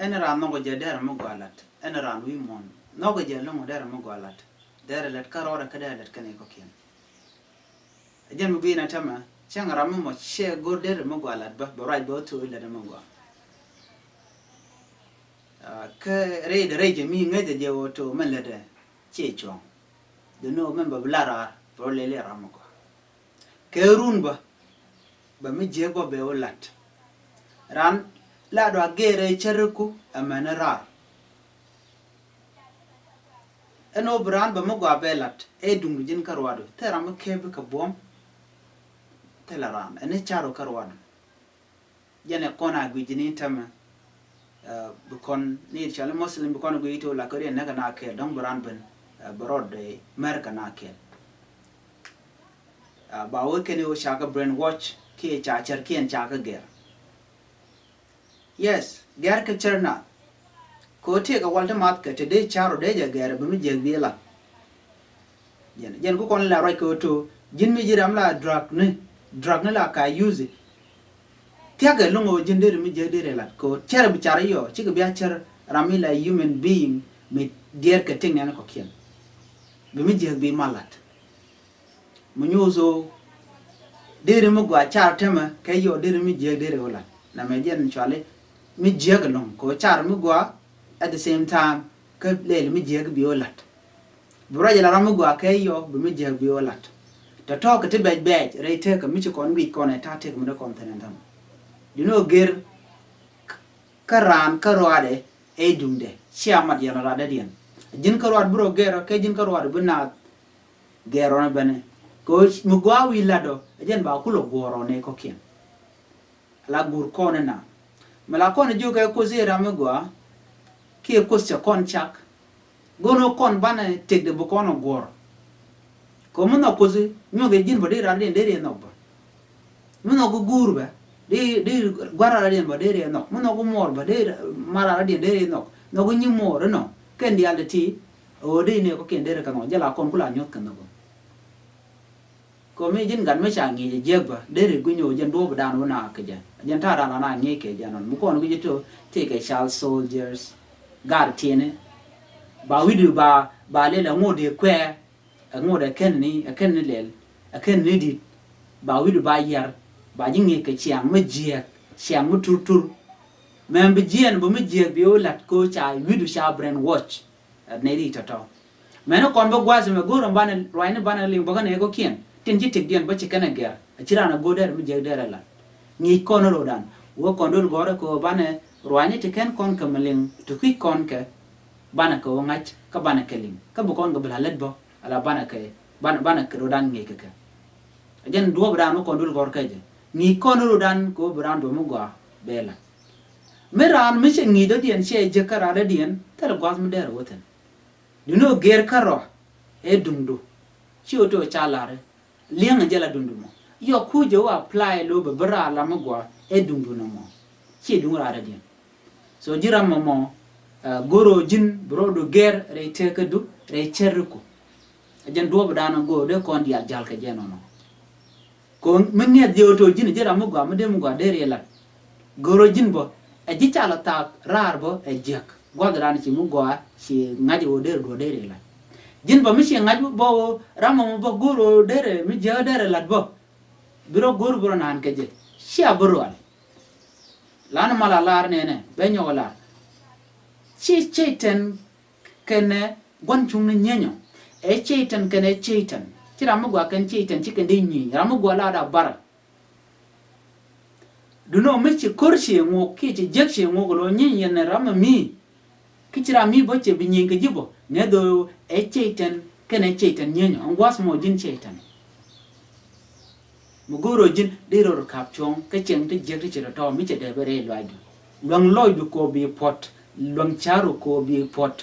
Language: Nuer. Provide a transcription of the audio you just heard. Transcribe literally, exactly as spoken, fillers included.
Ɛn raan nhɔkɛ jɛ derɛ mi gɔaa lat. Ɛn raan wi̱i̱ muɔ̱ɔ̱n nhɔkɛ jɛ lo̱ŋ derɛ mi gɔaa lat. Derɛ lät kä rɔɔdɛ kä derɛ lät kɛn i̱ kɔ̱kiɛn. Ɛ jɛn mi gui̱i̱n ɛ tämɛ cäŋ ram mi mɔ cɛ go̱r derɛ mi gɔaa lat bä bɛ ruac bä ɣä thok i̱ lät mi gɔaa. Kä rɛydɛ rɛy jɛ mi ŋäcɛ jɛ ɣöö to mɛn lätdɛ ciɛ cuɔ̱ŋ. Dee ni ɣöö mɛn bɛ bi la raar bɛ rɔ lɛl i̱ ram mi gɔaa. Kɛ run bä bɛ mi jiäk bä bɛ wä lat. Ran la dɔa gɛɛrɛ cäriku ɛmɛn raar. Ɛn ɣöö bi raan bɛ mi gɔaa bɛ lat ɛ duŋdu ji̱n kä ruaadu thil ram mi kɛp kɛ buɔ̱m. Thilɛ ran ɛn i̱ ca̱ru kä ruaadu. Jɛn ɛ kɔn a gui̱c ji̱n i̱ tämɛ. Bi kɔn ni cɔal i̱ Muslim bi kɔn a gui̱c i̱ to̱ la kä riɛn näk kɛ na kɛɛl dɔ̱ŋ bi raan ben bi rɔɔd mɛr kɛ na kɛɛl. Ba wee kɛn i̱ wä ca kä brainwash kiɛ ca cär kiɛn ca kä gɛr. Yes, gɛr kɛ cär na. Kɛ ɣöö tëëkɛ wal ti math kɛ te dee car ɔ dee jɛ gɛr bi mi jiäk bi lat. Jɛn jɛn ku kɔn la ruac kɛ ɣöö to ji̱n mi ji̱ ram la drug ni drug ni la ka use. Thia̱kɛ lo̱ŋ ɣöö ji̱n deri mi jiäk deri lat kɛ ɣöö cär bi car i̱ yɔ cikɛ bia cär ram mi la human being mi diɛɛr kɛ tiŋ nɛn kɔ̱kiɛn. Bi mi jiäk bi ma lat. Mi nyuuth ɣöö deri mi gɔaa car tämɛ kɛ yɔ deri mi jiäk deri wä lat. Namɛ jɛn cuali mi jiäk ɛlɔ̱ŋ kɛ ɣöö car mi gɔaa at the same time kä lɛl mi jiäk bi wä lat. Bi ruac ɛ la ram mi gɔaa kɛ yɔ bi mi jiäk bi wä lat. Tɔ̱tɔ̱ kɛ ti bɛc bɛc rɛy tekä mi ci kɔn guic kɔn ɛ ta̱a̱ tek mi dee kɔn thi̱n ɛn tämɛ. Duŋni ɣöö ger kä raan kä ruaadɛ ɛ duŋdɛ cia mat yɛn ɔ lat dädiɛn. Ji̱n kä ruaad bi rɔ gɛr ɔ kɛ ji̱n kä ruaad bi naath gɛr ɔ ni bɛnɛ. Kɛ ɣöö mi gɔaa wi̱i̱ lat ɔ ɛ jɛn ba kulɛ guɔ̱ɔ̱r ɔ ni kɔ̱kiɛn. Ala guur kɔn ina mi la kɔn jiök kɛ kuoth i̱ ram mi gɔaa kiɛ kuoth cɛ kɔn cak. Go̱n ɣä kɔn banɛ tëkdɛ bi kɔn ɔ guɔ̱ɔ̱r. Kɛ mi nhɔk kuoth i̱ nyuɔth i̱ ji̱n bä dee rat diɛn dee riɛ nhɔk bä. Mi nhɔk guur bä dee dee gua̱r rat diɛn bä dee riɛ nhɔk mi nhɔk muɔɔr bä dee mar rat diɛn dee riɛ nhɔk. Nhɔk nyi muɔɔr inɔ kɛn diaal ti ti ɣöö dee ni kɔ̱kiɛn dee riɛ kɛ nhɔk jɛ la kɔn ku la nyuɔth kɛ nhɔk. Kɛ mi ji̱n gat mi ca ŋi̱i̱c ɛ jiäk bä deri gui̱ny ɣöö jɛn duɔ̱ɔ̱p dan wä na kɛ jɛ jɛn ta̱a̱ ran ana ŋi̱i̱c kɛ jɛn ɔn mi kɔn gui̱c ito tëëkɛ child soldiers. Gar tieni ba wi̱du ba ba lel ɛ ŋot i̱ kuɛ ɛ ŋot ɛ kɛn ni ɛ kɛn ni lɛl ɛ kɛn ni di̱t. Ba wi̱du ba yɛr ba ji̱ ŋi̱i̱c kɛ ciaŋ mi jiäk ciaŋ mi turtur. Mɛm bi jiɛn bä mi jiäk bi wä la̱t kɛ ɣöö ca wi̱du ca brainwash. Ɛ nɛy ri tɔ̱tɔ̱ mɛn ni kɔn bä gua̱a̱th mɛ go̱o̱r ɛn banɛ ruacni banɛ liŋ bä kä nɛy kɔ̱kiɛn tin ci tëkdiɛn bä ci kɛn ɛ gɛr. Ɛ ci raan ɛ go̱o̱r dɛr mi jiäk dɛr ɛ la̱t. Ŋi̱i̱c kɔn ro̱o̱dan wä kɔn duel gɔ̱rä kɛ ɣöö banɛ ruacni ti kɛn kɔn kɛ mi liŋ ti kui̱c kɔn kɛ banɛ kɛ ɣöö ŋa̱c kä banɛ kɛ liŋ kä bi kɔn kɛ bi la̱t lät bä ala banɛ kɛ banɛ banɛ kɛ ro̱o̱dan ŋi̱i̱c kɛ kɛ. Ɛ jɛn duɔ̱ɔ̱pdan wä kɔn duel gɔ̱rä kɛ jɛ ŋi̱i̱c kɔn ro̱o̱dan kɛ ɣöö bi raan duɔ̱p mi gɔaa bɛ la̱t. Mi raan mi cɛ ŋi̱i̱c dɔ̱diɛn cɛ jek kä raan dɔ̱diɛn thilɛ gua̱a̱th mi dɛr ɛ wä thi̱n. Duŋni ɣöö gɛr kärɔa ɛ duŋdu. Ci ɣöö ti ɣöö ca la̱ri li̱eŋ ɛ jɛ la duŋdu mɔ. Yɔ kuc ɛ wä apply lo̱o̱ bɛ bi raar la mi gɔaa ɛ duŋdu nɔmɔ. Ci duŋ raar ɛ diɛn. So ji̱ ram mɔmɔ go̱r ɣöö ji̱n bi rɔɔdu gɛr rɛy tekädu rɛy cär riku. Ɛ jɛn duɔ̱ɔ̱pdan ɛ go̱o̱r dee kɔn diaal ja̱l kɛ jɛ nɔnɔ. Kɛ ɣöö mi ŋiɛth jɛ ɣöö to̱ ji̱n ji̱ ram mi gɔaa mi dee mi gɔaa dee riɛ la̱t. Go̱o̱r ɣöö ji̱n bä ɛ ji̱ ca lɔ thaak raar bä ɛ jiäk gua̱th raan ci mi gɔaa ci ŋa̱c ɣöö dee duɔ̱ɔ̱r dee riɛ la̱t. Ji̱n bä mi ci ŋa̱c bä ɣöö ram mɔ bä go̱o̱r ɣöö dee riɛ mi jiäk dee riɛ la̱t bä. Bi rɔ go̱o̱r bi rɔ naan kɛ jɛ cia bi rual. Lan mal a lar nɛnɛ bɛ nyɔk a lar. Ci Cɛytan kɛnɛ gua̱n cuŋni nyienyɔ. Ɛ Cɛytan kɛnɛ Cɛytan ci ram mi gɔaa kɛn Cɛytan ci kɛn dee nyieeny ram mi gɔaa la da bar. Dunɔ mi ci ko̱r ci ŋuɔk kiɛ ci jek ci ŋuɔk lɔ nyieeny yɛn ram mi. Ki ci ram mi bä cɛ bi nyieeny kɛ ji̱ bä nɛ dho̱o̱ ɛ Cɛytan kɛnɛ Cɛytan nyienyɔ ɛn gua̱th mɔ ji̱n Cɛytan. Mi go̱o̱r ɣöö ji̱n dee rɔ rɔ ka̱p cuɔ̱ŋ kä cieŋ ti jiäk ti ci tɔ̱tɔ̱ mi cɛ dee bä rɛy luaacdu. Luäŋ lɔcdu kɛ ɣöö bi puɔ̱t luäŋ ca̱ru kɛ ɣöö bi puɔ̱t.